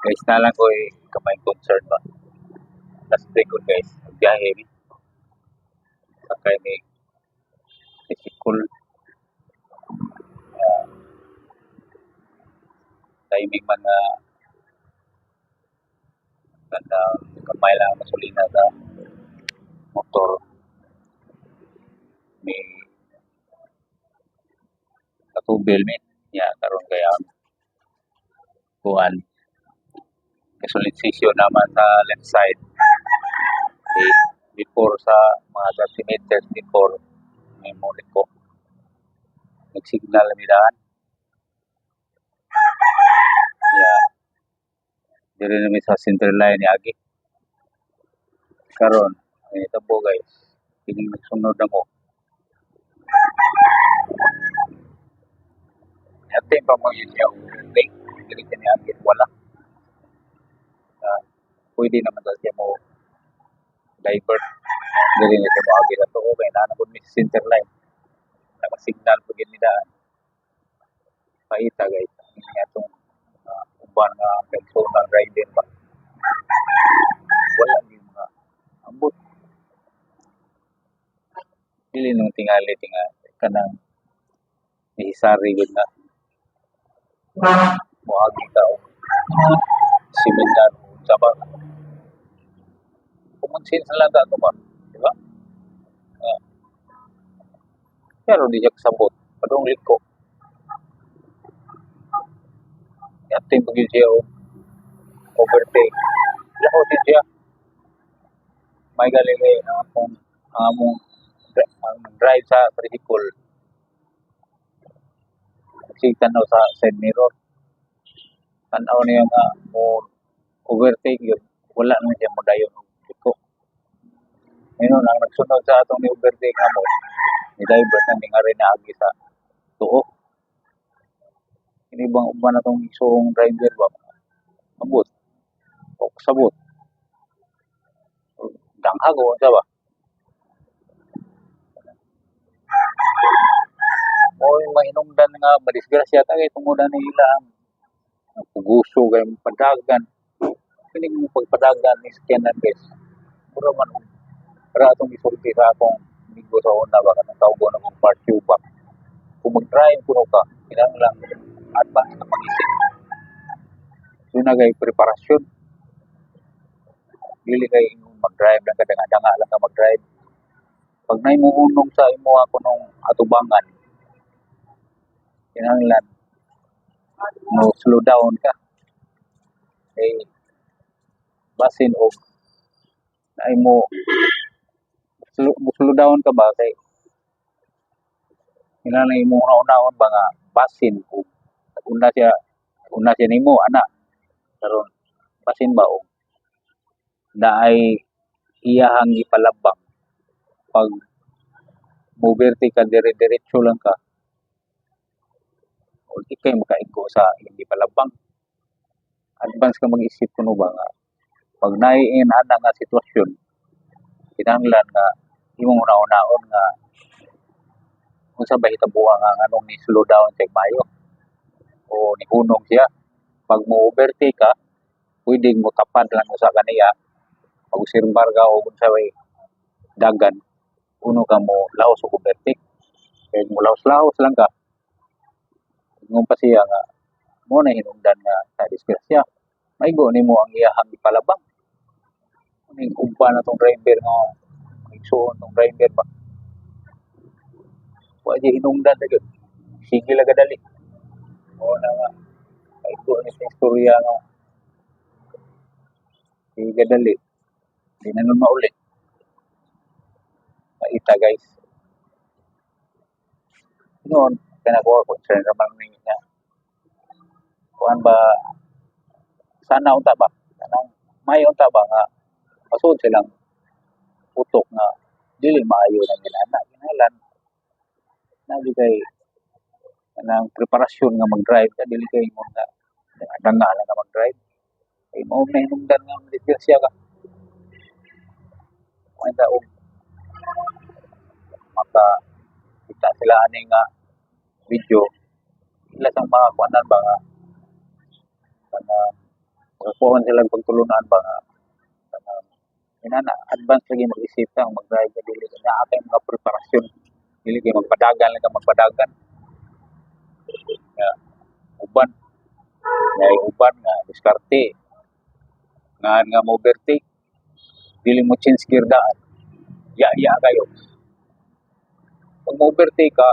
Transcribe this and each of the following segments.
Guys, na lang ko eh, kamay concern ba. Last day ko, guys, biyahe mi. Sakay mi tricycle. Timing man nga kanang gamay lang ang gasolina sa motor. May katubil mi niya karon kay ang kuan, gasoline station naman sa left side. Eh, before sa mga 30 meters before may mo liko. Nagsignal mi daan. Yeah. Diri na mi sa center line niagi. Karon, ang nahitabo, guys, kining nagsunod namo. Atin pa mo yun siya overtake. Diri siya niagi, wala. Pwede naman daw siya mo divert. Diri na siya moagi sa tuo kay naa na pud mi sa center line. Naka-signal pud gyud mi daan. Paita, guys, ini atong uban nga personal rider ba. Wala gyud mga ambot. Dili nung tingali tinga kanang necessary gyud nga moagi ka og seminar o unsa ba. Common sense na lang ato ba, di ba? Pero di siya kasabot, padung liko. Ating pag siya og overtake. Laho din siya. May gali kay ang akong ang among ang drive sa tricycle. Sige tanaw sa side mirror. Tanaw niya nga mo overtake yun. Wala naman siya modayon og liko. Ngayon, ang nagsunod sa atong ni overtake nga mo, ni divert na ni na agi sa tuo. Kini bang uban atong isuong driver ba? Abot. O sabot. Danghag o unsa ba? Mo'y mahinungdan nga madisgrasya ta kay tungod ani ila ang puguso kay padagan. Kini mo pagpadagan ni sakyanan, guys. Mura man og para atong gisulti sa akong amigo sa una ba, kanang tawgon akong part ba. Kung mag-drive kuno ka, kinahanglan advance ka mag-isip. Doon na kay preparasyon. Dili kay mag-drive lang ka, danga-danga lang ka mag-drive. Pag naimuhunong sa imo kunong atubangan, kinahanglan mo slow down ka. Kay basin og naay mo slow, mo slow down ka ba, kay kinahanglan imo una-unahon ba nga basin og una siya nimo ana karon, basin ba og naay iyahang gipalabang. Pag mo-overtake ka, dire-diretso lang ka o di kay makaigo sa iyang gipalabang. Advance ka mag-isip kuno ba nga pag naay ana nga sitwasyon, kinahanglan nga imong una-unaon nga unsa ba hitabuha nga nganong ni slow down siya maayo o nihunong siya. Pag mo overtake ka, pwedeng mo tapad lang usa kaniya, mag-obserbar ka o unsa way dagan uno ka mo laos og overtake. Kay mo laos-laos lang ka, ingon pa siya nga mo na hinungdan nga sa disgrasya, maigo nimo ang iyahang gipalabang. Ning uban na tong driver nga igsuon tong driver ba, wa di hinungdan na gyud, sige lang kadali. Mo na nga maigo ni sa istorya nga sige kadali, di na nun mauli. Maita, guys, noon kaya ko concern raman ni nga kuan ba, sana unta ba kanang may unta ba nga masud silang utok nga dili maayo na ginana. Kinahanglan na di kay kanang preparasyon nga mag-drive ka, dili kay ingon nga danga lang ka mag-drive kay mao na hinungdan nga madisgrasya ka. Kung og maka kita sila ani nga Video ila sang mga kuanan ba nga kana makakuha sila og pagtulunan ba nga kanang inana, advance lagi mag-isip ka mag-drive ka, dili naa kay mga preparasyon, dili kay magpadagan lang ka, magpadagan nga uban nga uban nga diskarte nga nga mo overtake, dili mo change gear daan, ya ya kayo. Pag mo overtake ka,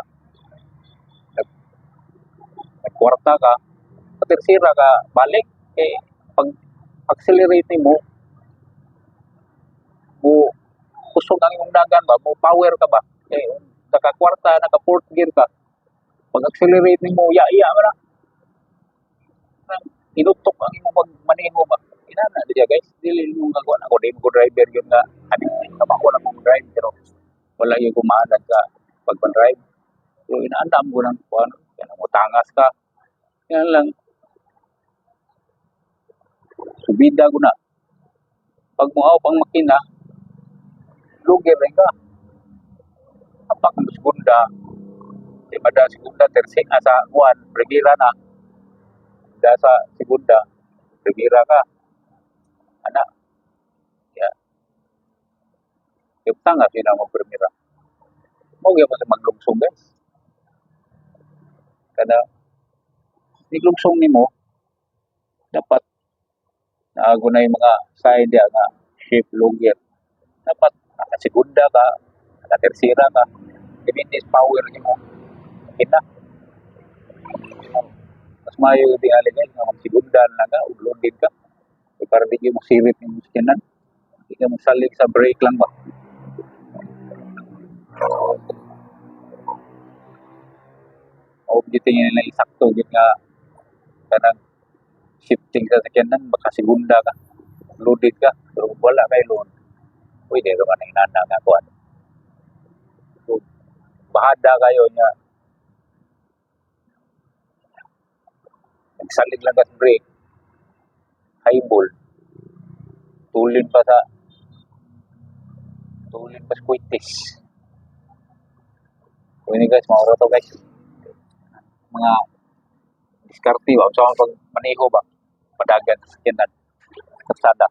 nagkwarta ka, patersera ka balik, kay pag accelerate nimo, mo kusog ang imong dagan ba, mo power ka ba, kay naka kwarta, naka fourth gear ka, pag accelerate nimo, ya ya ba na inutok ang imong pagmaneho ba. Inana diya, guys, dili mo nga kuan. Ako, di mo ko driver yun nga ani kama ko lang mong drive, pero wala yung kumaanad sa pagpan-drive, pero inaandam ko ng kuan kaya mo tangas ka yan lang, subida ko na. Pag mo ang makina, lugi rin ka. Apak mo segunda, di ba, da segunda, tercera, sa one, primera na da, sa segunda, primera ka ana ya, yung tanga sila mo primera mo gyud sa maglungsong, guys. Kada niglungsong nimo, dapat naago na yung mga side ya nga shift, low gear. Dapat nakasegunda ka, nakatersera ka, depende sa power nimo makina. Mas maayo di ali, guys, nga magsegunda na lang ka ug loaded ka. Kay para di mo sirit yung sakyanan, di ka mosalig sa brake lang ba. O gyud nila isakto gyud nga kanang shifting sa sakyanan, baka segunda ka, loaded ka, pero kung wala kay load, pwede ra man ang inana nga kuan. So, bahada kayo niya, nagsalig lang ka sa brake, highball, tulin pa sa kwitis. So ini, guys, mga to, guys. Mga diskarte ba, sa pag maneho ba, padagan sa sakyanan, kalsada.